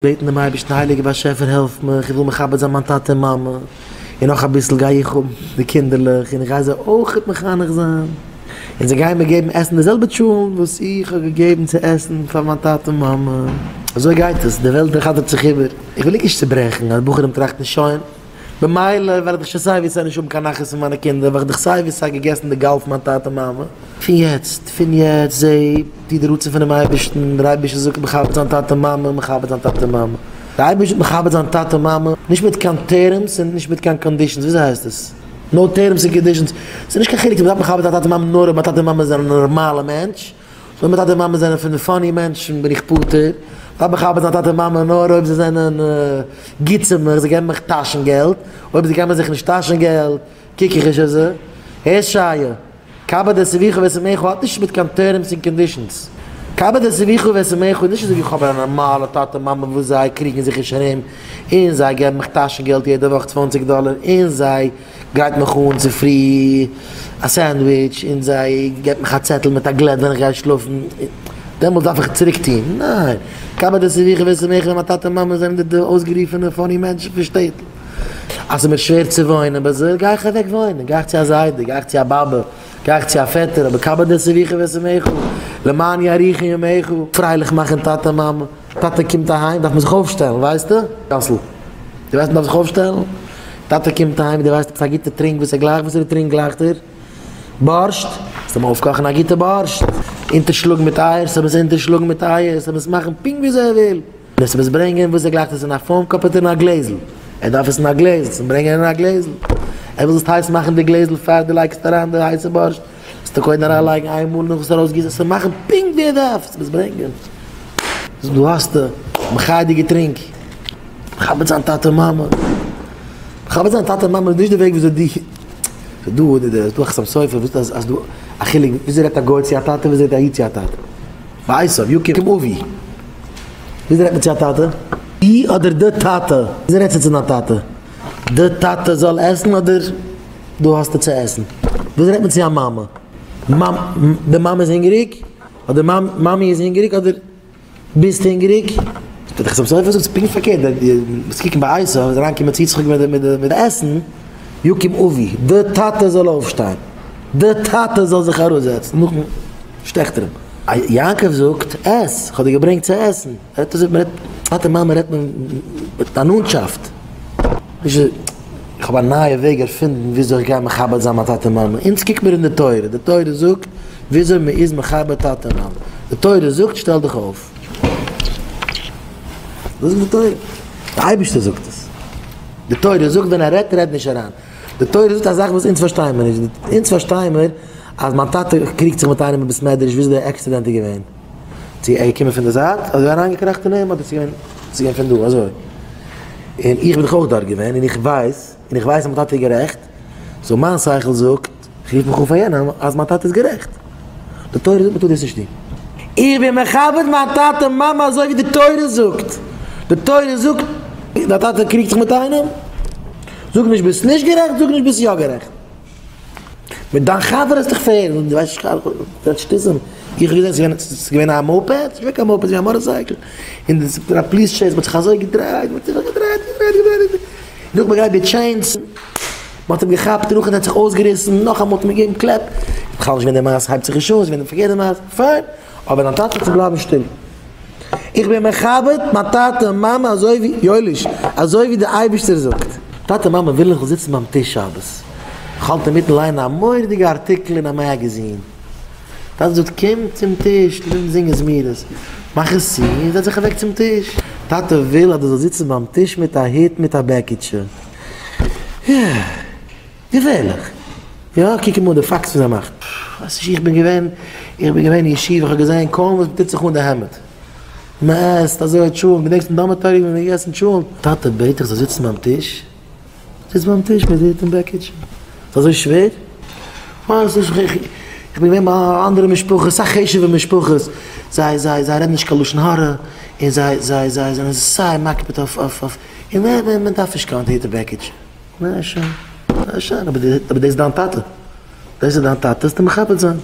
בעטן דעם אייבערשטן, הייליגער באשעפער העלף מיך, איך וויל מכבד זיין מיין טאטע און מאמע, און נאך אביסל גיי איך האבן די קינדערלעך און איך גיי זיי אויכעט מחנך זיין, און זיי גייען מיר געבן עסן די זעלבע טשולנט וואס איך האב געגעבן צו עסן פאר מיין טאטע און מאמע. אזוי גייט עס, די וועלט חזר'ט זיך איבער. איך וויל נישט צוברעכן אז בחורים טראכטן שוין, במילא וועל איך דאך שוין סיי ווי סיי נישט האבן קיין נחת פון מיינע קינדער, ווייל איך האב דאך סיי ווי סיי געגעסן די גאל פון מיין טאטע מאמע. פון יעצט, פון יעצט זע, טו די רצון פונעם אייבערשטן, דער אייבערשטער זאגט מכבד זיין טאטע מאמע, מכבד זיין טאטע מאמע. דער אייבערשטער זאגט מכבד זיין טאטע מאמע, נישט מיט קיין terms און נישט מיט קיין conditions, וויאזוי הייסט עס? no terms און conditions, ס'איז נישט קיין חילוק צו מ'דארף מכבד זיין טאטע מאמע נאר אויב מיין טאטע מאמע זענען א נארמאלע מענטש, אויב מיין טאטע מאמע זענען פון די funny מענטשן בין איך פטור, דארף מכבד זיין טאטע מאמע נאר אויב זיי זענען גוט צו מיך, זיי געבן מיך טאשן געלט, אויב זיי געבן זיך נישט טאשן געלט קוק איך נישט אויף זיי. הער שייע, כבד את אביך ואת אמך האט נישט מיט קיין terms און conditions. כבד את אביך ואת אמך איז נישט אזוי ווי איך האב א נארמאלע טאטע מאמע וואס זיי קריגן זיך נישט ארום און זיי געבן מיך טאשן געלט יעדע וואך צוואנציג דאלער און זיי גרייט מיך אן צופרי א סענדוויטש און זיי געבט מיך א צעטל מיט א גלעט ווען איך גיי שלאפן, דעמאלטס דארף איך צוריק טון? ניין! כבד את אביך ואת אמך ווען מיין טאטע און מאמע זענען די אויסגערופענע funny מענטשן פון שטעטל. אז ס'איז מיר שווער צו וואוינען ביי זיי, גיי איך אוועק וואוינען, גיי איך צו א זיידע, גיי איך צו א באבע, גיי איך צו א פעטער, אבער כבד את אביך ואת אמך, למען יאריכון ימיך. פרייליך מאכן טאטע מאמע, טאטע קומט אהיים דארף מען זיך אויפשטעלן, ווייסטו? יאסל, דו ווייסט מ'דארף זיך אויפשטעלן? טאטע קומט אהיים, דו ווייסט עפעס א גוטע טרינק וואס ער גלייכט? וואסערע טרינק גלייכט ער? בארשט? זאל מען אויפקאכן א גוטע בארשט, אונטערשלאגן מיט אייער, זאל מען עס אונטערשלאגן מיט אייער, זאל מען עס מאכן פונקט ווי אזוי ער וויל, און עס מוז ברענגען וואס ער גלייכט עס אין א foam cup אדער אין א גלעזל, ער דארף עס אין א גלעזל, זאל מען ברענגען אין א גלעזל, ער וויל זאלסט הייס מאכן די גלעזל פאר דו לייגסט אריין די הייסע בארשט, זאלסטו קודם אריינלייגן איין מאל נאך עס ארויסגיסן, זאלסט מאכן פונקט ווי ער דארף, זאל עס ברענגען. דא האסטו, מחיי'דיגע טרינק. מכבד זיין טאטע מאמע. מכבד זיין טאטע מאמע איז נישט די וועג וויאזוי דו. ס'איז דא די דא א חתם סופר וואס אז אז דא א חילוק וויאזוי רעדט א גוי צו א טאטע וויאזוי רעדט א איד צו א טאטע. ביי עשיו יקום אבי. וויאזוי רעדט מען צו א טאטע? די אדער די טאטע? וויאזוי רעדסטו צו דיין טאטע? די טאטע זאל עסן אדער דא האסטו צו עסן? וויאזוי רעדט מען צו א מאמע? מאמ די מאמע איז הונגעריג? אדער מאמי איז הונגעריג אדער ביסט הונגעריג? דער חתם סופר זאגט פונקט פארקערט, וועסט קוקן ביי עשו איז אריינגעקומען צו יצחק מיט די עסן, יקום אבי, די טאטע זאל אויפשטיין, די טאטע זאל זיך אראפזעצן, נאכדעם שטעכט ער אים. יעקב זאגט, עס, איך האב דיר געברענגט צו עסן. רעדט אזוי, מ'רעדט, טאטע מאמע רעדט מען מיט א נאנטשאפט. נישט איך האב א נייע וועג ערפינדן וויאזוי איך גיי מכבד זיין מיין טאטע מאמע. אונז קוק מיר אין די תורה, די תורה זאגט וויאזוי מען איז מכבד טאטע מאמע. די תורה זאגט שטעל דיך אויף. דאס זאגט די תורה. די אייבערשטער זאגט עס. די תורה זאגט ווען ער רעדט רעד נישט אריין. די תורה זאגט א זאך וואס אונז פארשטייען מיר נישט. אונז פארשטייען מיר אז מיין טאטע קריגט זיך מיט איינעם אין בית מדרש וויאזוי די accident איז געווען. צו ער געקומען פון די זייט אזוי אריינגעקראכט אין אים אדער ס'איז געווען ס'איז געווען פון דא אזוי. און איך בין דאך אויך דארט געווען און איך ווייס און איך ווייס אז מיין טאטע איז גערעכט. so מיין שכל זאגט, איך רוף מיך אן פאר יענעם אז מיין טאטע איז גערעכט. די תורה זאגט מ'טאר דאס נישט טון. איך בין מכבד מיין טאטע מאמע אזוי ווי די תורה זאגט. די תורה זאגט, דיין טאטע קריגט זיך מיט איינעם? זאג נישט ביסט נישט גערעכט, זאג נישט ביסט יא גערעכט. מיט דיין חבר האסט דיך פארהערט, דו ווייסט נישט רעדט שטותים, איך האב געזען ס'איז געווען א moped, ס'איז נישט געווען קיין moped, ס'איז געווען א מאטארסייקל, און ס'איז געווען א police chase, מ'האט זיך אזוי געדרייט, מ'האט זיך געדרייט, געדרייט, געדרייט, נאך מ'גייט די chains, מ'האט אים געכאפט, און נאכדעם האט זיך אויסגעריסן, נאכאמאל האט מען געגעבן קלעפ, בכלל נישט ווען די מעשה הייבט זיך נישט אן, ס'איז געווען די פארקערטע מעשה, פיין, אבער דיין טאטע צו בלייבן שטיל. איך בין מכבד מיין טאטע און מאמע אזוי ווי, יואליש, אזוי ווי דער אייבערשטער זאגט. טאטע מאמע ווילן איך זאל זיצן ביים טיש שבת. איך האלט אינמיטן ליינען א מורא'דיגע ארטיקל אין א magazine. טאטע זאגט קום צום טיש לאמיר זינגען זמירות. מאך עס צו און זעץ זיך אוועק צום טיש. טאטע וויל אז דו זאלסט זיצן ביים טיש מיט א הוט מיט א בעקיטשע. געפערליך! יא, קוק אים אן די פאקס וואס ער מאכט. ווייס נישט, איך בין געווען, איך בין געווען אין ישיבה, איך האב געזען קוים וואס מ'טוט זיך אן די העמד. מ'עסט אזוי טשולנט, געדענקסט אין dormitory ווען מ'האט געגעסן טשולנט? טאטע בעט איך זאל זיצן ביים טיש, זיץ ביים טיש מיט הוט און בעקיטשע. איז אזוי שווער? ווייס נישט, איך בין געווען ביי אנדערע משפחות, אסאך חשוב'ע משפחות, זיי זיי זיי רעדן נישט קיין לשון הרע, און זיי זיי זיי זענען זייער מקפיד אויף אויף אויף, און מען דארף נישט קיין הוט און בעקיטשע. נו שוין, נו שוין, אבער דאס איז דיין טאטע, דאס איז דיין טאטע, זאלסטו מכבד זיין.